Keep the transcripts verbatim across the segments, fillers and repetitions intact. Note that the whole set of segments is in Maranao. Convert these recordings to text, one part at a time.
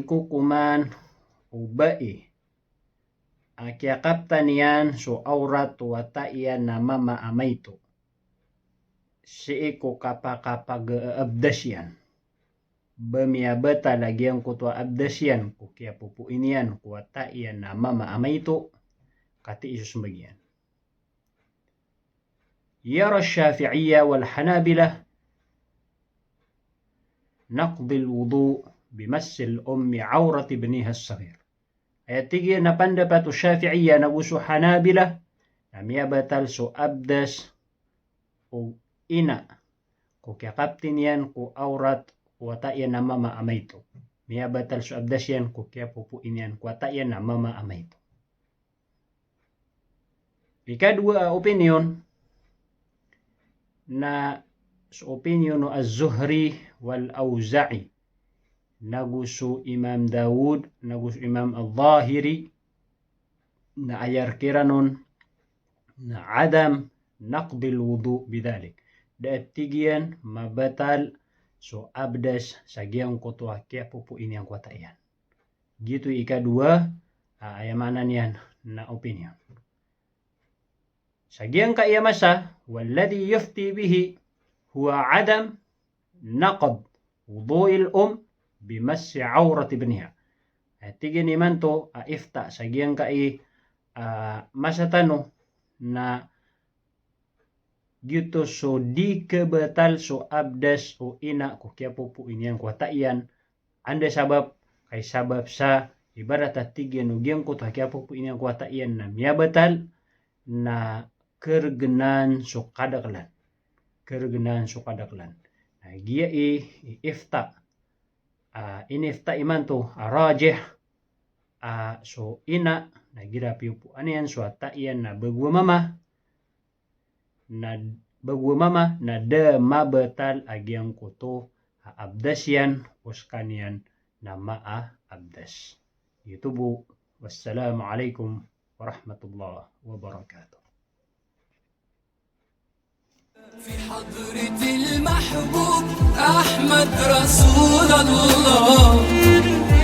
ko koman o bai a kiyakaptan iyan so awrat o wata iyan a mama a maito sii ko kapakapag-abdas iyan, ba miyabatal a giyangkoto a abdas iyan ko kiyapopoon iyan ko wata iyan a mama a maito, katii so smbag iyan. Yara Shafi'iyya wal Hanabila naqdil wudu' bi massil ummi awrati ibniha as-saghir. Aya tig iyan a pandapat o Shafi'iyya nago so Hanabila na miyabatal so abdas o ina ko kiyakaptan iyan ko awrat o wata iyan a mama a maito. Miyabatal so abdas iyan ko kiyapopoon iyan ko wata iyan a mama a maito. Ikadowa a opinion na so opinion o Az-Zuhri wal Awza'i, nago so Imam Dawud, nago so Imam Adh-Dhahiri, na aya rk iran on na adam naqdil wudu' bidhalik. Da a tig iyan mabatal so abdas sa giyangkoto a kiyapopoon iyan ko wata iyan. Giyoto i ikadowa, a, aya maana niyan na opinion. Sa giyangkai a masa, walladhi yufti bihi huwa adam naqd wudu'il um bi massi awrati ibniha. Aya tig iyan imanto a ifta sa giyangkai a masa tano na giyoto so di kabatal so abdas o ina ko kiyapopoon iyan ko wata iyan. Anda sabap, kay sabap sa ibarat a tig iyan o giyangkoto a kiyapopoon iyan ko wata iyan na miyabatal na kargnaan so kadaklan. Kargnaan so kadaklan. Na giya i, i ifta. A, inifta imanto a rajih a so ina na igira piyopoan iyan so wata iyan na bago a mama, na bago a mama na da mabatal a giyangkoto a abdas iyan o skaniyan na maabdas. Giyoto bo. Wassalamu alaikum warahmatullahi wabarakatuh. في حضرة المحبوب أحمد رسول الله،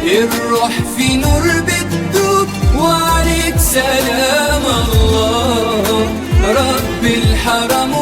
الروح في نور بتدوب، وعليك سلام الله، رب الحرم